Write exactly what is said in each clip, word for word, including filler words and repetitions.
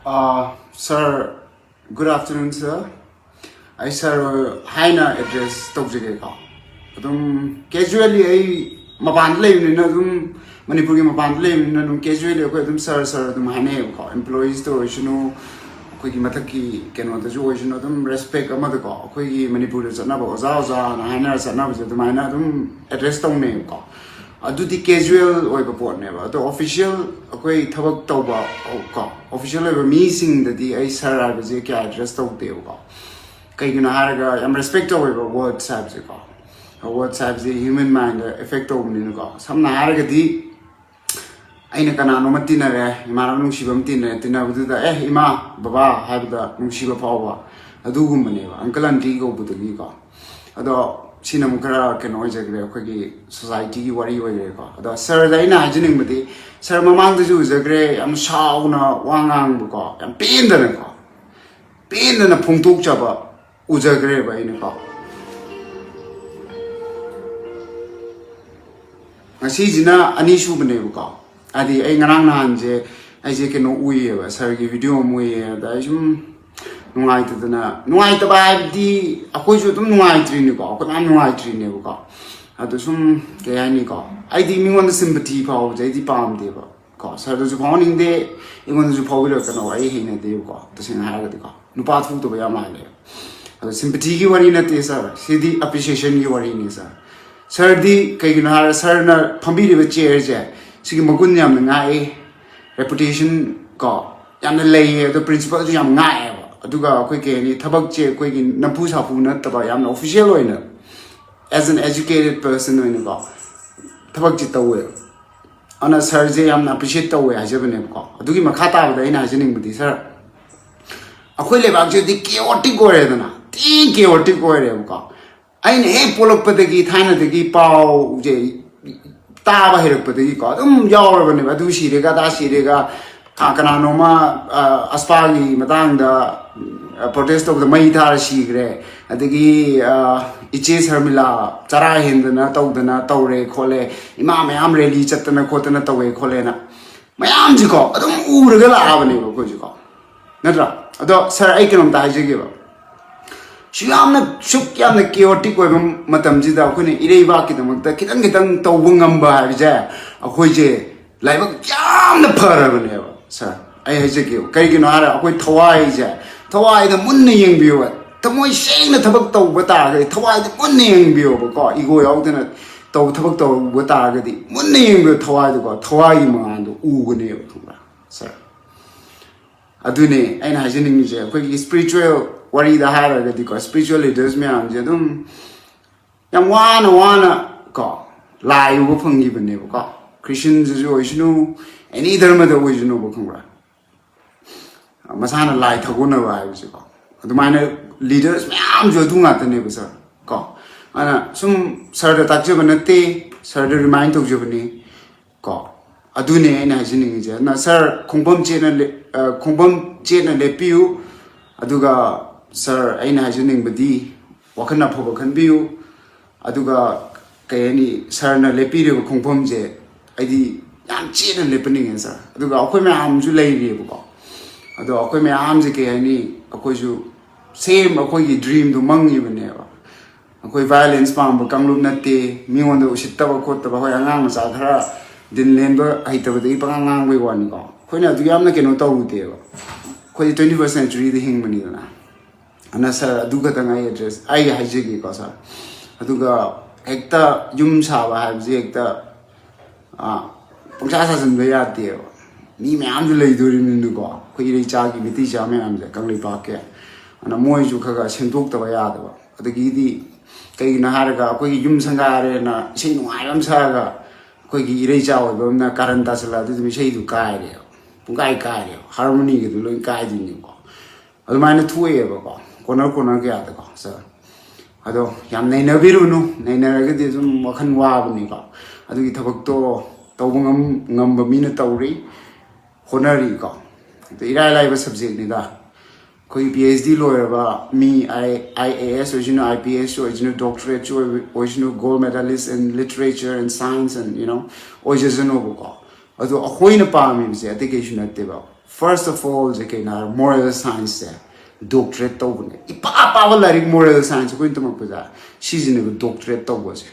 Uh, sir, good afternoon, sir. ꯑꯩ ꯁꯥꯔ ꯍꯥꯏꯅ address ꯇꯧꯖꯒꯦꯀꯣ꯫ ꯑꯗꯨꯝ ꯀꯦꯖꯨꯋꯦꯜꯂꯤ ꯑꯩ ꯃꯄꯥꯟꯗ ꯂꯩꯕꯅꯤꯅ, ꯑꯗꯨꯝ ꯃꯅꯤꯄꯨꯔꯒꯤ ꯃꯄꯥꯟꯗ ꯂꯩꯕꯅꯤꯅ, ꯑꯗꯨꯝ ꯀꯦꯖꯨꯋꯦꯜꯂꯤ ꯑꯩꯈꯣꯏ ꯑꯗꯨꯝ ꯁꯥꯔ ꯁꯥꯔ ꯑꯗꯨꯝ ꯍꯥꯏꯅꯩꯌꯦꯕꯀꯣ꯫ ꯑꯦꯝꯄ꯭ꯂꯣꯌꯤꯁꯇ ꯑꯣꯏꯁꯅꯨ, ꯑꯩꯈꯣꯏꯒꯤ ꯃꯊꯛꯀꯤ ꯀꯩꯅꯣꯗꯁꯨ ꯑꯣꯏꯁꯅꯨ, ꯑꯗꯨꯝ ꯔꯦꯁꯄꯦꯛ ꯑꯃꯗꯀꯣ, ꯑꯩꯈꯣꯏꯒꯤ ꯃꯅꯤꯄꯨꯔꯗ ꯆꯠꯅꯕ ꯑꯣꯖꯥ ꯑꯣꯖꯥꯅ ꯍꯥꯏꯅꯔ ꯆꯠꯅꯕꯁꯦ ꯑꯗꯨꯃꯥꯏꯅ ꯑꯗꯨꯝ ꯑꯦꯗ꯭ꯔꯦꯁ ꯇꯧꯅꯩꯌꯦꯕꯀꯣ꯫ ꯑꯗꯨꯗꯤ ꯀꯦꯖꯨꯋꯦꯜ ꯑꯣꯏꯕ ꯄꯣꯠꯅꯦꯕ꯫ ꯑꯗꯣ ꯑꯣꯐꯤꯁꯤꯌꯦꯜ ꯑꯩꯈꯣꯏ ꯊꯕꯛ ꯇꯧꯕ ꯀꯣ, ꯑꯣꯐꯤꯁꯤꯌꯦꯜ ꯑꯣꯏꯕ ꯃꯤꯁꯤꯡꯗꯗꯤ ꯑꯩ ꯁꯥꯔ ꯍꯥꯏꯕꯁꯦ ꯀꯌꯥ ꯑꯦꯗ꯭ꯔꯦꯁ ꯇꯧꯗꯦꯕꯀꯣ꯫ ꯀꯩꯒꯤꯅꯣ ꯍꯥꯏꯔꯒ, ꯌꯥꯝ ꯔꯦꯁꯄꯦꯛ ꯇꯧꯋꯦꯕ ꯋꯥꯔꯗꯁ ꯍꯥꯏꯕꯁꯦꯀꯣ꯫ ꯋꯥꯔꯗꯁ ꯍꯥꯏꯕꯁꯦ ꯍ꯭ꯌꯨꯃꯦꯟ ꯃꯥꯏꯟꯗ ꯑꯦꯐꯦꯛ ꯇꯧꯕꯅꯤꯅꯀꯣ꯫ ꯁꯝꯅ ꯍꯥꯏꯔꯒꯗꯤ, ꯑꯩꯅ ꯀꯅꯥꯅꯣꯝꯃ ꯇꯤꯟꯅꯔꯦ, ꯏꯃꯥꯟꯅꯕ ꯅꯨꯡꯁꯤꯕ ꯑꯃ ꯇꯤꯟꯅꯔꯦ, ꯇꯤꯟꯅꯕꯗꯨꯗ "ꯑꯦ, ꯏꯃꯥ, ꯕꯕꯥ" ꯍꯥꯏꯕꯗ ꯅꯨꯡꯁꯤꯕ ꯐꯥꯎꯕ, ꯑꯗꯨꯒꯨꯝꯕꯅꯦꯕ ꯑꯪꯀꯜ ꯑꯟꯇꯤ ꯀꯧꯕꯗꯒꯤꯀꯣ꯫ ꯑꯗꯣ ꯁꯤꯅ ꯑꯃꯨꯛ ꯈꯔ ꯀꯩꯅꯣ ꯑꯣꯏꯖꯈ꯭ꯔꯦ, ꯑꯩꯈꯣꯏꯒꯤ ꯁꯣꯁꯥꯏꯇꯤꯒꯤ ꯋꯥꯔꯤ ꯑꯣꯏꯈ꯭ꯔꯦꯀꯣ꯫ ꯑꯗꯣ ꯁꯥꯔꯗ ꯑꯩꯅ ꯍꯥꯏꯖꯅꯤꯡꯕꯗꯤ, ꯁꯥꯔ ꯃꯃꯥꯡꯗꯁꯨ ꯎꯖꯈ꯭ꯔꯦ, ꯌꯥꯝ ꯁꯥꯎꯅ ꯋꯥ ꯉꯥꯡꯕꯀꯣ, ꯌꯥꯝ ꯄꯦꯟꯗꯅꯀꯣ, ꯄꯦꯟꯗꯅ ꯐꯣꯡꯗꯣꯛꯆꯕ ꯎꯖꯈ꯭ꯔꯦꯕ ꯑꯩꯅꯀꯣ꯫ ꯉꯁꯤꯁꯤꯅ ꯑꯅꯤꯁꯨꯕꯅꯦꯕꯀꯣ꯫ ꯍꯥꯏꯗꯤ, ꯑꯩ ꯉꯔꯥꯡ ꯅꯍꯥꯟꯁꯦ ꯑꯩꯁꯦ ꯀꯩꯅꯣ ꯎꯏꯌꯦꯕ, ꯁꯥꯔꯒꯤ ꯚꯤꯗꯤꯑꯣ ꯑꯃ ꯎꯏꯌꯦ꯫ ꯑꯗ ꯑꯩ ꯁꯨꯝ ꯅꯨꯡꯉꯥꯏꯇꯗꯅ, ꯅꯨꯡꯉꯥꯏꯇꯕ ꯍꯥꯏꯕꯗꯤ ꯑꯩꯈꯣꯏꯁꯨ ꯑꯗꯨꯝ ꯅꯨꯡꯉꯥꯏꯇ꯭ꯔꯤꯅꯤꯀꯣ, ꯑꯩꯈꯣꯏ ꯃꯌꯥꯝ ꯅꯨꯡꯉꯥꯏꯇ꯭ꯔꯤꯅꯦꯕꯀꯣ꯫ ꯑꯗꯣ ꯁꯨꯝ, ꯀꯩ ꯍꯥꯏꯅꯤꯀꯣ, ꯑꯩꯗꯤ ꯃꯤꯉꯣꯟꯗ ꯁꯤꯝꯄꯊꯤ ꯐꯥꯎꯕꯁꯦ ꯑꯩꯗꯤ ꯄꯥꯝꯗꯦꯕ ꯀꯣ꯫ ꯁꯥꯔꯗꯁꯨ ꯐꯥꯎꯍꯟꯅꯤꯡꯗꯦ, ꯑꯩꯉꯣꯟꯗꯁꯨ ꯐꯥꯎꯕꯤꯔꯛꯀꯅꯣ, ꯑꯩ ꯍꯩꯅꯗꯦꯕꯀꯣ, ꯇꯁꯦꯡꯅ ꯍꯥꯏꯔꯒꯗꯤꯀꯣ꯫ ꯅꯨꯄꯥ ꯊꯣꯛꯇꯕ ꯌꯥꯝ ꯃꯥꯜꯂꯦ꯫ ꯑꯗꯣ ꯁꯤꯝꯄꯊꯤꯒꯤ ꯋꯥꯔꯤ ꯅꯠꯇꯦ ꯁꯥꯔ, ꯁꯤꯗꯤ ꯑꯦꯄ꯭ꯔꯤꯁꯤꯌꯦꯁꯟꯒꯤ ꯋꯥꯔꯤꯅꯤ ꯁꯥꯔ꯫ ꯁꯥꯔꯗꯤ ꯀꯩꯒꯤꯅꯣ ꯍꯥꯏꯔ, ꯁꯥꯔꯅ ꯐꯝꯕꯤꯔꯤꯕ ꯆꯤꯌꯔꯁꯦ, ꯁꯤꯒꯤ ꯃꯒꯨꯟ ꯌꯥꯝꯅ ꯉꯥꯛꯑꯦ, ꯔꯦꯄꯨꯇꯦꯁꯟ ꯀꯣ ꯌꯥꯝꯅ ꯂꯩꯌꯦ, ꯑꯗꯣ ꯄ꯭ꯔꯤꯟꯁꯤꯄꯜꯁꯨ ꯌꯥꯝ ꯉꯥꯛꯑꯦꯕ꯫ ꯑꯗꯨꯒ ꯑꯩꯈꯣꯏ ꯀꯩ ꯍꯥꯏꯅꯤ, ꯊꯕꯛꯁꯦ ꯑꯩꯈꯣꯏꯒꯤ ꯅꯝꯐꯨ ꯁꯥꯐꯨ ꯅꯠꯇꯕ, ꯌꯥꯝꯅ ꯑꯣꯐꯤꯁꯤꯌꯦꯜ ꯑꯣꯏꯅ, as an educated person ꯑꯣꯏꯅꯀꯣ, ꯊꯕꯛꯁꯦ ꯇꯧꯋꯦꯕ꯫ ꯑꯗꯨꯅ ꯁꯥꯔꯁꯦ ꯌꯥꯝꯅ ꯑꯦꯄ꯭ꯔꯤꯁꯤꯌꯦꯠ ꯇꯧꯋꯦ ꯍꯥꯏꯖꯕꯅꯦꯕꯀꯣ꯫ ꯑꯗꯨꯒꯤ ꯃꯈꯥ ꯇꯥꯕꯗ ꯑꯩꯅ ꯍꯥꯏꯖꯅꯤꯡꯕꯗꯤ, ꯁꯥꯔ, ꯑꯩꯈꯣꯏ ꯂꯩꯕꯥꯛꯁꯤꯗꯤ ꯀꯦꯑꯣꯇꯤꯛ ꯑꯣꯏꯔꯦꯗꯅ, ꯊꯤ ꯀꯦꯑꯣꯇꯤꯛ ꯑꯣꯏꯔꯦꯕꯀꯣ꯫ ꯑꯩꯅ ꯍꯦꯛ ꯄꯣꯛꯂꯛꯄꯗꯒꯤ, ꯊꯥꯏꯅꯗꯒꯤ ꯄꯥꯎꯁꯦ ꯇꯥꯕ ꯍꯩꯔꯛꯄꯗꯒꯤꯀꯣ, ꯑꯗꯨꯝ ꯌꯥꯎꯔꯕꯅꯦꯕ꯫ ꯑꯗꯨ ꯁꯤꯔꯦꯒ, ꯑꯗꯥ ꯁꯤꯔꯦꯒ, ꯑ, ꯀꯅꯥꯅꯣꯝꯃ, ꯑ, ꯑꯁꯄꯥꯒꯤ ꯃꯇꯥꯡꯗ, ꯑ, ꯄ꯭ꯔꯣꯇꯦꯁ ꯇꯧꯕꯗ ꯃꯩ ꯊꯥꯔ ꯁꯤꯈ꯭ꯔꯦ, ꯑꯗꯒꯤ, ꯑ, ꯏꯆꯦ ꯁꯔꯃꯤꯂꯥ ꯆꯔꯥ ꯍꯦꯟꯗꯅ ꯇꯧꯗꯅ ꯇꯧꯔꯦ ꯈꯣꯠꯂꯦ, ꯏꯃꯥ ꯃꯌꯥꯝ ꯔꯦꯂꯤ ꯆꯠꯇꯅ ꯈꯣꯠꯇꯅ ꯇꯧꯋꯦ ꯈꯣꯠꯂꯦꯅ, ꯃꯌꯥꯝꯁꯤꯀꯣ ꯑꯗꯨꯝ ꯎꯔꯒ ꯂꯥꯛꯑꯕꯅꯦꯕ ꯑꯩꯈꯣꯏꯁꯨꯀꯣ꯫ ꯅꯠꯇ꯭ꯔꯥ? ꯑꯗꯣ ꯁꯥꯔ, ꯑꯩ ꯀꯩꯅꯣꯝꯇ ꯍꯥꯏꯖꯒꯦꯕ꯫ ꯁꯨ ꯌꯥꯝꯅ ꯁꯨꯛ ꯌꯥꯝꯅ ꯀꯤꯌꯣꯇꯤꯛ ꯑꯣꯏꯕ ꯃꯇꯝꯁꯤꯗ ꯑꯩꯈꯣꯏꯅ ꯏꯔꯩꯕꯥꯛꯀꯤꯗꯃꯛꯇ ꯈꯤꯇꯪ ꯈꯤꯇꯪ ꯇꯧꯕ ꯉꯝꯕ ꯍꯥꯏꯕꯁꯦ ꯑꯩꯈꯣꯏꯁꯦ ꯂꯥꯏꯕꯛ ꯌꯥꯝꯅ ꯐꯔꯕꯅꯦꯕ ꯁꯥꯔ꯫ ꯑꯩ ꯍꯥꯏꯖꯒꯦꯕ, ꯀꯩꯒꯤꯅꯣ ꯍꯥꯏꯔ ꯑꯩꯈꯣꯏ ꯊꯋꯥꯏꯁꯦ, ꯊꯋꯥꯏꯗ ꯃꯨꯟꯅ ꯌꯦꯡꯕꯤꯌꯨꯕ꯫ ꯊꯃꯣꯏ ꯁꯦꯡꯅ ꯊꯕꯛ ꯇꯧꯕ ꯇꯥꯔꯒꯗꯤ, ꯊꯋꯥꯏꯗ ꯃꯨꯟꯅ ꯌꯦꯡꯕꯤꯌꯣꯕꯀꯣ, ꯏꯒꯣ ꯌꯥꯎꯗꯅ ꯇꯧ ꯊꯕꯛ ꯇꯧꯕ ꯇꯥꯔꯒꯗꯤ ꯃꯨꯟꯅ ꯌꯦꯡꯕꯤꯌꯨ ꯊꯋꯥꯏꯗꯨꯀꯣ, ꯊꯋꯥꯏꯒꯤ ꯃꯉꯥꯜꯗꯣ ꯎꯒꯅꯦꯕ, ꯈꯪꯕ꯭ꯔꯥ ꯁꯥꯔ? ꯑꯗꯨꯅꯦ ꯑꯩꯅ ꯍꯥꯏꯖꯅꯤꯡꯉꯤꯁꯦ, ꯑꯩꯈꯣꯏꯒꯤ ꯁ꯭ꯄꯤꯔꯤꯆꯨꯋꯦꯜ ꯋꯥꯔꯤꯗ ꯍꯥꯏꯔꯒꯗꯤꯀꯣ, ꯁ꯭ꯄꯤꯔꯤꯆꯨꯋꯦꯜ ꯂꯤꯗꯔꯁ ꯃꯌꯥꯝꯁꯦ ꯑꯗꯨꯝ ꯌꯥꯝ ꯋꯥꯅ ꯋꯥꯅ ꯀꯣ ꯂꯥꯏ ꯎꯕ ꯐꯪꯈꯤꯕꯅꯦꯕꯀꯣ꯫ ꯈ꯭ꯔꯤꯁꯟꯗꯁꯨ ꯑꯣꯏꯁꯅꯨ, ꯑꯦꯅꯤ ꯙꯔꯃꯗ ꯑꯣꯏꯁꯅꯨꯕ, ꯈꯪꯕ꯭ꯔꯥ? ꯃꯁꯥꯅ ꯂꯥꯏ ꯊꯥꯒꯣꯟꯅꯕ ꯍꯥꯏꯕꯁꯦꯀꯣ, ꯑꯗꯨꯃꯥꯏꯅ ꯂꯤꯗꯔꯁ ꯃꯌꯥꯝꯁꯨ ꯑꯗꯨ ꯉꯥꯛꯇꯅꯦꯕ ꯁꯥꯔ꯫ ꯀꯣ ꯑꯗꯨꯅ ꯁꯨꯝ ꯁꯥꯔꯗ ꯇꯥꯛꯆꯕ ꯅꯠꯇꯦ, ꯁꯥꯔꯗ ꯔꯤꯃꯥꯏꯟ ꯇꯧꯖꯕꯅꯤ꯫ ꯀꯣ ꯑꯗꯨꯅꯦ ꯑꯩꯅ ꯍꯥꯏꯖꯅꯤꯡꯉꯤꯁꯦ꯫ ꯑꯗꯨꯅ ꯁꯥꯔ, ꯈꯣꯡꯐꯝ ꯆꯦꯠꯅ ꯂꯦ- ꯑ, ꯈꯣꯡꯐꯝ ꯆꯦꯠꯅ ꯂꯦꯞꯄꯤꯌꯨ꯫ ꯑꯗꯨꯒ ꯁꯥꯔ, ꯑꯩꯅ ꯍꯥꯏꯖꯅꯤꯡꯕꯗꯤ ꯋꯥꯈꯜ ꯑꯐꯕ ꯈꯟꯕꯤꯌꯨ꯫ ꯑꯗꯨꯒ ꯀꯩ ꯍꯥꯏꯅꯤ, ꯁꯥꯔꯅ ꯂꯦꯞꯄꯤꯔꯤꯕ ꯈꯣꯡꯐꯝꯁꯦ ꯑꯩꯗꯤ ꯌꯥꯝ ꯆꯦꯠꯅ ꯂꯦꯞꯄꯅꯤꯡꯉꯦ ꯁꯥꯔ꯫ ꯑꯗꯨꯒ ꯑꯩꯈꯣꯏ ꯃꯌꯥꯝꯁꯨ ꯂꯩꯔꯤꯑꯕꯀꯣ꯫ ꯑꯗꯣ ꯑꯩꯈꯣꯏ ꯃꯌꯥꯝꯁꯦ ꯀꯩ ꯍꯥꯏꯅꯤ, ꯑꯩꯈꯣꯏꯁꯨ ꯁꯦꯝ ꯑꯩꯈꯣꯏꯒꯤ ꯗ꯭ꯔꯤꯝꯗꯣ ꯃꯪꯉꯤꯕꯅꯦꯕ꯫ ꯑꯩꯈꯣꯏ ꯚꯥꯏꯑꯣꯂꯦꯟꯁ ꯄꯥꯝꯕ ꯀꯥꯡꯂꯨꯞ ꯅꯠꯇꯦ꯫ ꯃꯤꯉꯣꯟꯗ ꯎꯁꯤꯠꯇꯕ ꯈꯣꯠꯇꯕ, ꯍꯣꯏ, ꯑꯉꯥꯡ ꯃꯆꯥ ꯈꯔ ꯗꯤꯟ ꯂꯦꯟꯕ ꯍꯩꯇꯕꯗꯒꯤ ꯄꯉꯥꯡ ꯉꯥꯡꯕꯩ ꯋꯥꯅꯤꯀꯣ꯫ ꯑꯩꯈꯣꯏꯅ ꯑꯗꯨ ꯌꯥꯝꯅ ꯀꯩꯅꯣ ꯇꯧꯔꯨꯗꯦꯕ꯫ ꯑꯩꯈꯣꯏꯗꯤ ꯇ꯭ꯋꯦꯟꯇꯤ ꯐꯥꯔꯁ ꯁꯦꯟꯆꯨꯔꯤꯗ ꯍꯤꯡꯕꯅꯤꯗꯅ꯫ ꯑꯗꯨꯅ ꯁꯥꯔ, ꯑꯗꯨ ꯈꯛꯇꯪ ꯑꯩ ꯑꯦꯗ꯭ꯔꯦꯁ ꯑꯩ ꯍꯥꯏꯖꯒꯦꯀꯣ ꯁꯥꯔ꯫ ꯑꯗꯨꯒ ꯍꯦꯛꯇ ꯌꯨꯝ ꯁꯥꯕ ꯍꯥꯏꯕꯁꯤ ꯍꯦꯛꯇ ꯑꯥ, ꯄꯪꯁꯥ ꯁꯥꯖꯤꯟꯕ ꯌꯥꯗꯦꯕ꯫ ꯃꯤ ꯃꯌꯥꯝꯁꯨ ꯂꯩꯗꯣꯔꯤꯕꯅꯤꯅꯀꯣ, ꯑꯩꯈꯣꯏ ꯏꯔꯩꯆꯥꯒꯤ ꯃꯩꯇꯩꯆꯥ ꯃꯌꯥꯝꯁꯦ ꯀꯪꯂꯩꯄꯥꯛꯀꯤ꯫ ꯑꯗꯨꯅ ꯃꯣꯏꯁꯨ ꯈꯔ ꯈꯔ ꯁꯦꯝꯗꯣꯛꯇꯕ ꯌꯥꯗꯕ꯫ ꯑꯗꯒꯤꯗꯤ ꯀꯩꯒꯤꯅꯣ ꯍꯥꯏꯔꯒ, ꯑꯩꯈꯣꯏꯒꯤ ꯌꯨꯝ ꯁꯪꯒꯥꯔꯦꯅ ꯏꯁꯩ ꯅꯨꯡꯉꯥꯏꯕ ꯑꯃ ꯁꯛꯑꯒ, ꯑꯩꯈꯣꯏꯒꯤ ꯏꯔꯩꯆꯥ ꯑꯣꯏꯕ ꯑꯃꯅ ꯀꯥꯔꯟ ꯇꯥꯁꯜꯂꯛꯑꯗꯤ ꯑꯗꯨꯝ ꯏꯁꯩꯗꯨ ꯀꯥꯏꯔꯦꯕ, ꯄꯨꯡꯀꯥꯏ ꯀꯥꯏꯔꯦꯕ, ꯍꯥꯔꯃꯣꯅꯤꯒꯗꯨ ꯂꯣꯏ ꯀꯥꯏꯗꯣꯏꯅꯦꯕꯀꯣ꯫ ꯑꯗꯨꯃꯥꯏꯅ ꯊꯣꯛꯑꯦꯕꯀꯣ, ꯀꯣꯅꯔ ꯀꯣꯅꯔ ꯀꯌꯥꯗꯀꯣ ꯁꯥꯔ꯫ ꯑꯗꯣ ꯌꯥꯝ ꯅꯩꯅꯕꯤꯔꯨꯅꯨ, ꯅꯩꯅꯔꯒꯗꯤ ꯑꯗꯨꯝ ꯋꯥꯈꯜ ꯋꯥꯕꯅꯤꯀꯣ꯫ ꯑꯗꯨꯒꯤ ꯊꯕꯛꯇꯣ ꯇꯧꯕ ꯉꯝ- ꯉꯝꯕ ꯃꯤꯅ ꯇꯧꯔꯤ, ꯍꯣꯠꯅꯔꯤꯀꯣ꯫ ꯑꯗꯣ ꯏꯔꯥꯏ ꯂꯥꯏꯕ ꯁꯕꯖꯦꯛꯅꯤꯗ꯫ ꯑꯩꯈꯣꯏ ꯄꯤ ꯑꯩꯆ ꯗꯤ ꯂꯣꯏꯔꯕ ꯃꯤ, ꯑꯥꯏ ꯑꯥꯏ ꯑꯦ ꯑꯦꯁ ꯑꯣꯏꯁꯅꯨ, ꯑꯥꯏ ꯄꯤ ꯑꯦꯁ ꯑꯣꯏꯁꯅꯨ, ꯗꯣꯛꯇꯔꯦꯠꯁꯨ ꯑꯣꯏꯁꯅꯨ, gold medalist in literature and science and, you know, ꯑꯣꯏꯖꯁꯅꯨꯕꯀꯣ꯫ ꯑꯗꯣ ꯑꯩꯈꯣꯏꯅ ꯄꯥꯝꯃꯤꯕꯁꯦ ꯑꯇꯩ ꯀꯩꯁꯨ ꯅꯠꯇꯦꯕ꯫ First of all ꯁꯦ ꯀꯩꯅꯣ ꯍꯥꯏꯔ, moral science ꯁꯦ doctorate ꯇꯧꯕꯅꯦ꯫ ꯏꯄꯥ ꯄꯥꯕ ꯂꯥꯏꯔꯤꯛ, moral science ꯑꯩꯈꯣꯏꯅ ꯇꯝꯃꯛꯄꯗ ꯁꯤꯁꯤꯅꯦꯕ doctorate ꯇꯧꯕꯁꯦ꯫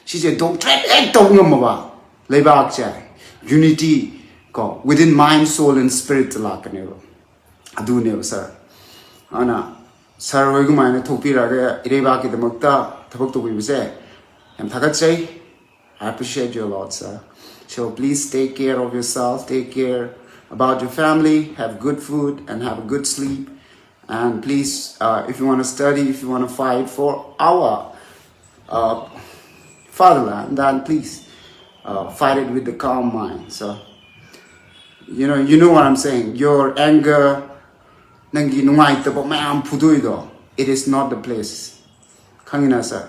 ꯁꯤꯁꯦ doctorate ꯍꯦꯛ ꯇꯧ ꯉꯝꯃꯕ, ꯂꯩꯕꯥꯛꯁꯦ unity ꯀꯣ, within mind, soul and spirit ꯂꯥꯛꯀꯅꯦꯕ꯫ ꯑꯗꯨꯅꯦꯕ ꯁꯥꯔ꯫ ꯑꯗꯨꯅ ꯁꯥꯔ ꯍꯣꯏ ꯑꯗꯨꯃꯥꯏꯅ ꯊꯣꯛꯄꯤꯔꯛꯑꯒ ꯏꯔꯩꯕꯥꯛꯀꯤꯗꯃꯛꯇ ꯊꯕꯛ ꯇꯧꯕꯤꯕꯁꯦ ꯌꯥꯝ ꯊꯥꯒꯠꯆꯩ꯫ I appreciate you a lot, sir. So please take care of yourself, take care about your family, have good food and have a good sleep. And please, uh, if you want to study, if you want to fight for our uh, fatherland, then please uh, fight it with the calm mind. So, you know, you know what I'm saying. Your anger, ꯅꯪꯒꯤ ꯅꯨꯡꯉꯥꯏꯇꯕ ꯃꯌꯥꯝ ꯐꯨꯗꯣꯏꯗꯣ, it is not the place. ꯈꯪꯉꯤꯅ ꯁꯥꯔ?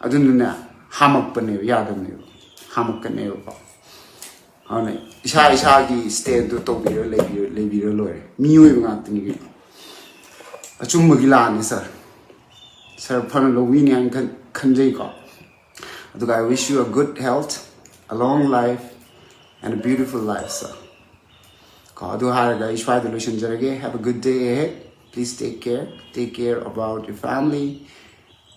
ꯑꯗꯨꯅꯅꯦ, ꯍꯥꯃꯛꯄꯅꯦꯕ, ꯌꯥꯗꯕꯅꯦꯕ, ꯍꯥꯃꯛꯀꯅꯦꯕꯀꯣ꯫ ꯑꯗꯨꯅ ꯏꯁꯥ ꯏꯁꯥꯒꯤ stand ꯇꯣ ꯇꯧꯕꯤꯔ ꯂꯩꯕꯤꯔ ꯂꯩꯕꯤꯔ ꯂꯣꯏꯔꯦ꯫ ꯃꯤꯑꯣꯏꯕ ꯉꯥꯛꯇꯅꯤ ꯀꯩꯅꯣ꯫ ꯑꯆꯨꯝꯕꯒꯤ ꯂꯥꯟꯅꯤ ꯁꯥꯔ꯫ ꯁꯥꯔ ꯐꯅ ꯂꯧꯕꯤꯅꯤ ꯍꯥꯏꯅ ꯈꯟ- ꯈꯟꯖꯩꯀꯣ꯫ ꯑꯗꯨꯒ I wish you a good health, a long life and a beautiful life, sir. ꯀꯣ, ꯑꯗꯨ ꯍꯥꯏꯔꯒ ꯑꯩ ꯁ꯭ꯋꯥꯏꯗ ꯂꯣꯏꯁꯤꯟꯖꯔꯒꯦ. Have a good day ahead. Please take care. Take care about your family.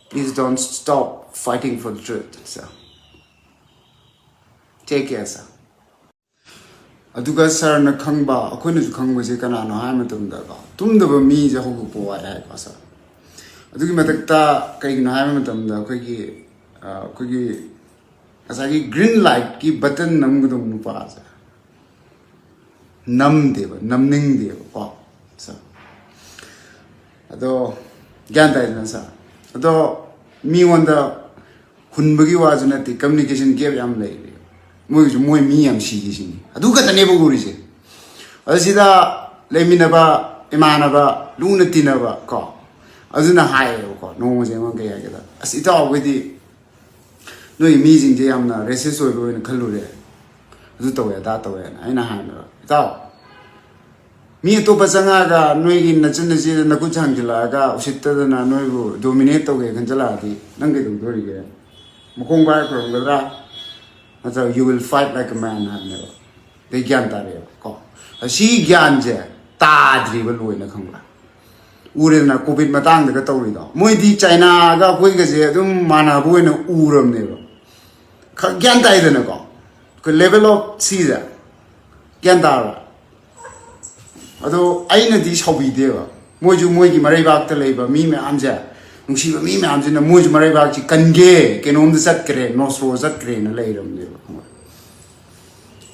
Please don't stop fighting for the truth, sir. Take care, sir. ꯑꯗꯨꯒ ꯁꯥꯔꯅ ꯈꯪꯕ, ꯑꯩꯈꯣꯏꯅꯁꯨ ꯈꯪꯕꯁꯦ ꯀꯅꯥꯅꯣ ꯍꯥꯏꯕ ꯃꯇꯝꯗꯀꯣ, ꯇꯨꯝꯗꯕ ꯃꯤꯁꯦ ꯍꯧꯗꯣꯛꯄ ꯋꯥꯏ ꯍꯥꯏꯀꯣ ꯁꯥꯔ꯫ ꯑꯗꯨꯒꯤ ꯃꯊꯛꯇ ꯀꯩꯒꯤꯅꯣ ꯍꯥꯏꯕ ꯃꯇꯝꯗ ꯑꯩꯈꯣꯏꯒꯤ, ꯑ, ꯑꯩꯈꯣꯏꯒꯤ ꯉꯁꯥꯏꯒꯤ green light ꯀꯤ button ꯅꯝꯒꯗꯧꯕ ꯅꯨꯄꯥꯁꯦ ꯅꯝꯗꯦꯕ, ꯅꯝꯅꯤꯡꯗꯦꯕꯀꯣ ꯁꯥꯔ꯫ ꯑꯗꯣ ꯒ꯭ꯌꯥꯟ ꯇꯥꯏꯗꯅ ꯁꯥꯔ? ꯑꯗꯣ ꯃꯤꯉꯣꯟꯗ ꯍꯨꯟꯕꯒꯤ ꯋꯥꯁꯨ ꯅꯠꯇꯦ, communication gap ꯌꯥꯝ ꯂꯩꯔꯦ꯫ ꯃꯣꯏꯒꯤꯁꯨ ꯃꯣꯏ ꯃꯤ ꯌꯥꯝ ꯁꯤꯈꯤꯁꯤꯅꯤ, ꯑꯗꯨ ꯈꯛꯇꯅꯦꯕ ꯎꯔꯤꯁꯦ꯫ ꯑꯗꯨ ꯁꯤꯗ ꯂꯩꯃꯤꯟꯅꯕ ꯏꯃꯥꯟꯅꯕ, ꯂꯨꯅ ꯇꯤꯟꯅꯕ ꯀꯣ, ꯑꯗꯨꯅ ꯍꯥꯏꯌꯦꯕꯀꯣ, ꯅꯣꯡꯃꯁꯦ ꯑꯩꯉꯣꯟꯗ ꯀꯩ ꯍꯥꯏꯒꯦꯗ, "ꯑꯁ, ꯏꯇꯥꯎ, ꯑꯩꯈꯣꯏꯗꯤ ꯅꯣꯏ ꯃꯤꯁꯤꯡꯁꯦ ꯌꯥꯝꯅ racist ꯑꯣꯏꯕ ꯑꯣꯏꯅ ꯈꯜꯂꯨꯔꯦ, ꯑꯗꯨ ꯇꯧꯋꯦ ꯑꯗꯥ ꯇꯧꯋꯦꯅ"꯫ ꯑꯩꯅ ꯍꯥꯏꯕ, "ꯏꯇꯥꯎ, ꯃꯤ ꯑꯇꯣꯞꯄ ꯆꯪꯉꯛꯑꯒ ꯅꯣꯏꯒꯤ ꯅꯆꯤꯟ ꯅꯆꯦꯗ ꯅꯈꯨꯠ ꯊꯥꯡꯖꯤꯜꯂꯛꯑꯒ ꯎꯁꯤꯠꯇꯗꯅ ꯅꯣꯏꯕꯨ dominate ꯇꯧꯒꯦ ꯈꯟꯖꯜꯂꯛꯑꯗꯤ ꯅꯪ ꯀꯩꯗꯧꯗꯣꯔꯤꯒꯦ? ꯃꯈꯣꯡ ꯄꯥꯏꯔ ꯈꯨꯔꯝꯒꯗ꯭ꯔꯥ? ꯅꯠꯇ꯭ꯔꯒ you will fight like a man" ꯍꯥꯏꯕꯅꯦꯕ꯫ ꯑꯗꯩ ꯒ꯭ꯌꯥꯟ ꯇꯥꯔꯛꯑꯦꯕ ꯀꯣ꯫ ꯑꯁꯤ ꯒ꯭ꯌꯥꯟꯁꯦ ꯇꯥꯗ꯭ꯔꯤꯕ ꯂꯣꯏꯅ, ꯈꯪꯕ꯭ꯔꯥ? ꯎꯔꯦꯗꯅ ꯀꯣꯚꯤꯗ ꯃꯇꯥꯡꯗꯒ ꯇꯧꯔꯤꯗꯣ, ꯃꯣꯏꯗꯤ ꯆꯥꯏꯅꯥꯒ ꯑꯩꯈꯣꯏꯒꯁꯦ ꯑꯗꯨꯝ ꯃꯥꯟꯅꯕ ꯑꯣꯏꯅ ꯎꯔꯕꯅꯦꯕ꯫ ꯈꯔ ꯒ꯭ꯌꯥꯟ ꯇꯥꯏꯗꯅꯀꯣ, ꯑꯩꯈꯣꯏ level of ꯁꯤꯁꯦ ꯒ꯭ꯌꯥꯟ ꯇꯥꯔꯕ? ꯑꯗꯣ ꯑꯩꯅꯗꯤ ꯁꯥꯎꯕꯤꯗꯦꯕ꯫ ꯃꯣꯏꯁꯨ ꯃꯣꯏꯒꯤ ꯃꯔꯩꯕꯥꯛꯇ ꯂꯩꯕ ꯃꯤ ꯃꯌꯥꯝꯁꯦ, ꯅꯨꯡꯁꯤꯕ ꯃꯤ ꯃꯌꯥꯝꯁꯤꯅ ꯃꯣꯏꯁꯨ ꯃꯔꯩꯕꯥꯛꯁꯤ ꯀꯟꯒꯦ, ꯀꯩꯅꯣꯝꯗ ꯆꯠꯈ꯭ꯔꯦ, ꯅꯣꯁ꯭ꯔꯣ ꯆꯠꯈ꯭ꯔꯦꯅ ꯂꯩꯔꯕꯅꯦꯕ, ꯈꯪꯕ꯭ꯔꯥ?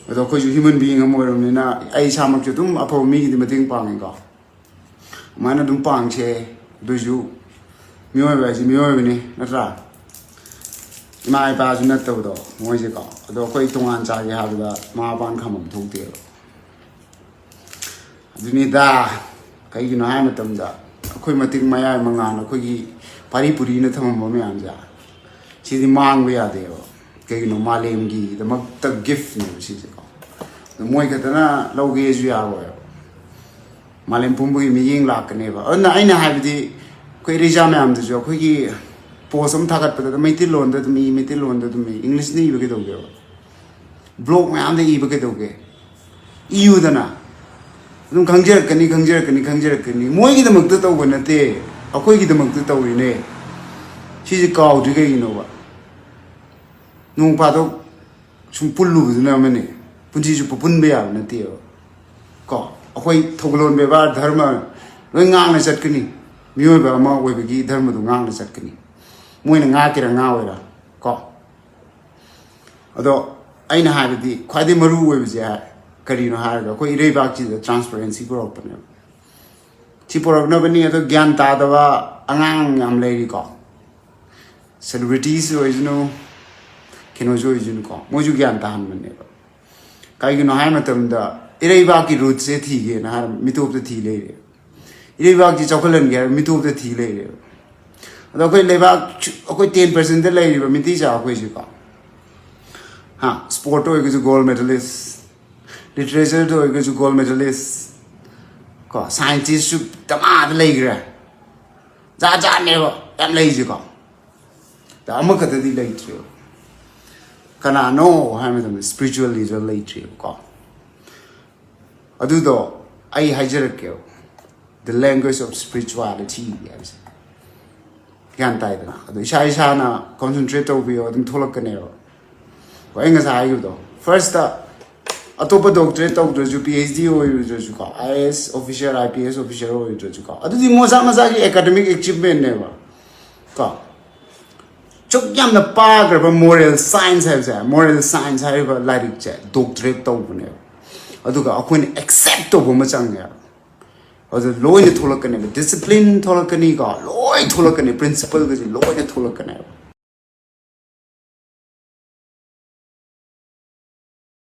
ꯑꯗꯣ ꯑꯩꯈꯣꯏꯁꯨ human being ꯑꯃ ꯑꯣꯏꯔꯕꯅꯤꯅ ꯑꯩ ꯏꯁꯥꯃꯛꯁꯨ ꯑꯗꯨꯝ ꯑꯐꯕ ꯃꯤꯒꯤꯗꯤ ꯃꯇꯦꯡ ꯄꯥꯡꯉꯤꯀꯣ꯫ ꯑꯗꯨꯃꯥꯏꯅ ꯑꯗꯨꯝ ꯄꯥꯡꯁꯦ꯫ ꯑꯗꯨꯏꯁꯨ ꯃꯤꯑꯣꯏꯕ ꯍꯥꯏꯁꯤ ꯃꯤꯑꯣꯏꯕꯅꯤ, ꯅꯠꯇ꯭ꯔꯥ? ꯏꯃꯥ ꯏꯄꯥꯁꯨ ꯅꯠꯇꯕꯗꯣ ꯃꯣꯏꯁꯦꯀꯣ꯫ ꯑꯗꯣ ꯑꯩꯈꯣꯏ ꯇꯣꯉꯥꯟ ꯆꯥꯒꯦ ꯍꯥꯏꯕꯗ ꯃꯃꯥ ꯃꯄꯥꯅ ꯈꯝꯕꯝ ꯊꯣꯛꯇꯦꯕ꯫ ꯑꯗꯨꯅꯤꯗ, ꯀꯩꯒꯤꯅꯣ ꯍꯥꯏꯕ ꯃꯇꯝꯗ ꯑꯩꯈꯣꯏ ꯃꯇꯤꯛ ꯃꯌꯥꯏ ꯃꯉꯥꯜ, ꯑꯩꯈꯣꯏꯒꯤ ꯄꯥꯔꯤ ꯄꯨꯔꯤꯅ ꯊꯝꯃꯝꯕ ꯃꯌꯥꯝꯁꯦ, ꯁꯤꯗꯤ ꯃꯥꯡꯕ ꯌꯥꯗꯦꯕ꯫ ꯀꯩꯒꯤꯅꯣ, ꯃꯥꯂꯦꯝꯒꯤꯗꯃꯛꯇ gift ꯅꯦꯕ ꯁꯤꯁꯦꯀꯣ꯫ ꯑꯗꯣ ꯃꯣꯏ ꯈꯛꯇꯅ ꯂꯧꯒꯦꯁꯨ ꯌꯥꯔꯣꯏꯕ꯫ ꯃꯥꯂꯦꯝ ꯄꯨꯝꯕꯒꯤ ꯃꯤꯠꯌꯦꯡ ꯂꯥꯛꯀꯅꯦꯕ꯫ ꯑꯗꯨꯅ ꯑꯩꯅ ꯍꯥꯏꯕꯗꯤ, ꯑꯩꯈꯣꯏ ꯏꯔꯩꯆꯥ ꯃꯌꯥꯝꯗꯁꯨ ꯑꯩꯈꯣꯏꯒꯤ post ꯑꯃ ꯊꯥꯒꯠꯄꯗ ꯃꯩꯇꯩꯂꯣꯟꯗ ꯑꯗꯨꯝ ꯏ, ꯃꯩꯇꯩꯂꯣꯟꯗ ꯑꯗꯨꯝ ꯏ, English ꯅ ꯏꯕ ꯀꯩꯗꯧꯒꯦꯕ? Blog ꯃꯌꯥꯝꯗ ꯏꯕ ꯀꯩꯗꯧꯒꯦ? ꯏꯌꯨꯗꯅ꯫ ꯑꯗꯨꯝ ꯈꯪꯖꯔꯛꯀꯅꯤ, ꯈꯪꯖꯔꯛꯀꯅꯤ, ꯈꯪꯖꯔꯛꯀꯅꯤ꯫ ꯃꯣꯏꯒꯤꯗꯃꯛꯇ ꯇꯧꯕ ꯅꯠꯇꯦ, ꯑꯩꯈꯣꯏꯒꯤꯗꯃꯛꯇ ꯇꯧꯔꯤꯅꯦ꯫ ꯁꯤꯁꯦ ꯀꯥꯎꯗ꯭ꯔꯤ ꯀꯩꯒꯤꯅꯣꯕ? ꯅꯣꯡ ꯐꯥꯗꯣꯛ ꯁꯨꯝ ꯄꯨꯜꯂꯨꯕꯗꯨꯅ ꯑꯃꯅꯤ, ꯄꯨꯟꯁꯤ ꯆꯨꯞꯄ ꯄꯨꯟꯕ ꯌꯥꯕ ꯅꯠꯇꯦꯕ꯫ ꯀꯣ, ꯑꯩꯈꯣꯏ ꯊꯧꯒꯜꯂꯣꯟ ꯕꯦꯕꯥꯔ, ꯙꯔꯃ ꯂꯣꯏ ꯉꯥꯛꯅ ꯆꯠꯀꯅꯤ꯫ ꯃꯤꯑꯣꯏꯕ ꯑꯃ ꯑꯣꯏꯕꯒꯤ ꯙꯔꯃꯗꯨ ꯉꯥꯛꯅ ꯆꯠꯀꯅꯤ꯫ ꯃꯣꯏꯅ ꯉꯥꯛꯀꯦꯔꯥ ꯉꯥꯛꯑꯣꯏꯔꯥ, ꯀꯣ꯫ ꯑꯗꯣ ꯑꯩꯅ ꯍꯥꯏꯕꯗꯤ ꯈ꯭ꯋꯥꯏꯗꯒꯤ ꯃꯔꯨ ꯑꯣꯏꯕꯁꯦ ꯀꯔꯤꯅꯣ ꯍꯥꯏꯔꯒ, ꯑꯩꯈꯣꯏ ꯏꯔꯩꯕꯥꯛꯁꯤꯗ transparency ꯄꯨꯔꯛꯄꯅꯦꯕ꯫ ꯁꯤ ꯄꯨꯔꯛꯅꯕꯅꯤ꯫ ꯑꯗꯣ ꯒ꯭ꯌꯥꯟ ꯇꯥꯗꯕ ꯑꯉꯥꯡ ꯌꯥꯝ ꯂꯩꯔꯤꯀꯣ, celebrities ꯑꯣꯏꯁꯅꯨ, ꯀꯩꯅꯣꯁꯨ ꯑꯣꯏꯁꯅꯨꯀꯣ, ꯃꯣꯏꯁꯨ ꯒ꯭ꯌꯥꯟ ꯇꯥꯍꯟꯕꯅꯦꯕ꯫ ꯀꯩꯒꯤꯅꯣ ꯍꯥꯏꯕ ꯃꯇꯝꯗ ꯏꯔꯩꯕꯥꯛꯀꯤ root ꯁꯦ ꯊꯤꯒꯦꯅ ꯍꯥꯏꯔ ꯃꯤꯇꯣꯞꯇ ꯊꯤ ꯂꯩꯔꯦ꯫ ꯏꯔꯩꯕꯥꯛꯁꯤ ꯆꯥꯎꯈꯠꯍꯟꯒꯦ ꯍꯥꯏꯔ ꯃꯤꯇꯣꯞꯇ ꯊꯤ ꯂꯩꯔꯦꯕ꯫ ꯑꯗꯣ ꯑꯩꯈꯣꯏ ꯂꯩꯕꯥꯛ, ꯑꯩꯈꯣꯏ ten percent ꯂꯩꯔꯤꯕ ꯃꯤꯇꯩ ꯆꯥ ꯑꯩꯈꯣꯏꯁꯤꯀꯣ, ꯍꯥ, sport ꯇ ꯑꯣꯏꯔꯒꯁꯨ gold medalist, literature ꯗ ꯑꯣꯏꯔꯒꯁꯨ gold medalist, ꯀꯣ, scientist ꯁꯨ ꯗꯃꯥꯗ ꯂꯩꯈ꯭ꯔꯦ꯫ ꯖꯥꯠ ꯖꯥꯠꯅꯦꯕ ꯌꯥꯝ ꯂꯩꯁꯦꯀꯣ꯫ ꯑꯗ ꯑꯃꯈꯛꯇꯗꯤ ꯂꯩꯇ꯭ꯔꯦꯕ꯫ ꯀꯅꯥꯅꯣ ꯍꯥꯏꯕ ꯃꯇꯝꯗ spiritual leader ꯂꯩꯇ꯭ꯔꯦꯕꯀꯣ꯫ ꯑꯗꯨꯗꯣ ꯑꯩ ꯍꯥꯏꯖꯔꯛꯀꯦꯕ, the language of spirituality ꯍꯥꯏꯕꯁꯦ꯫ ꯒ꯭ꯌꯥꯟ ꯇꯥꯏꯗꯅ? ꯑꯗꯣ ꯏꯁꯥ ꯏꯁꯥꯅ concentrate ꯇꯧꯕꯤꯌꯣ, ꯑꯗꯨꯝ ꯊꯣꯛꯂꯛꯀꯅꯦꯕ꯫ ꯍꯣꯏ, ꯑꯩ ꯉꯁꯥꯏ ꯍꯥꯏꯈꯤꯕꯗꯣ, ꯐꯥꯔꯁꯇ ꯑꯇꯣꯞꯄ doctorate ꯇꯧꯗ꯭ꯔꯁꯨ, PhD ꯑꯣꯏꯔꯨꯗ꯭ꯔꯁꯨꯀꯣ, IAS officer, IPS officer ꯑꯣꯏꯔꯨꯗ꯭ꯔꯁꯨꯀꯣ, ꯑꯗꯨꯗꯤ ꯃꯁꯥ ꯃꯁꯥꯒꯤ academic achievementꯅꯦꯕ ꯀꯣ꯫ ꯁꯨꯛ ꯌꯥꯝꯅ ꯄꯥꯈ꯭ꯔꯕ moral science ꯍꯥꯏꯕꯁꯦ, moral science ꯍꯥꯏꯔꯤꯕ ꯂꯥꯏꯔꯤꯛꯁꯦ doctorate ꯇꯧꯕꯅꯦꯕ꯫ ꯑꯗꯨꯒ ꯑꯩꯈꯣꯏꯅ accept ꯇꯧꯕ ꯑꯃ ꯆꯪꯉꯦꯕ꯫ ꯑꯗꯨ ꯂꯣꯏꯅ ꯊꯣꯛꯂꯛꯀꯅꯦꯕ, discipline ꯊꯣꯛꯂꯛꯀꯅꯤꯀꯣ, ꯂꯣꯏ ꯊꯣꯛꯂꯛꯀꯅꯤ, principleꯒꯁꯦ ꯂꯣꯏꯅ ꯊꯣꯛꯂꯛꯀꯅꯦꯕ꯫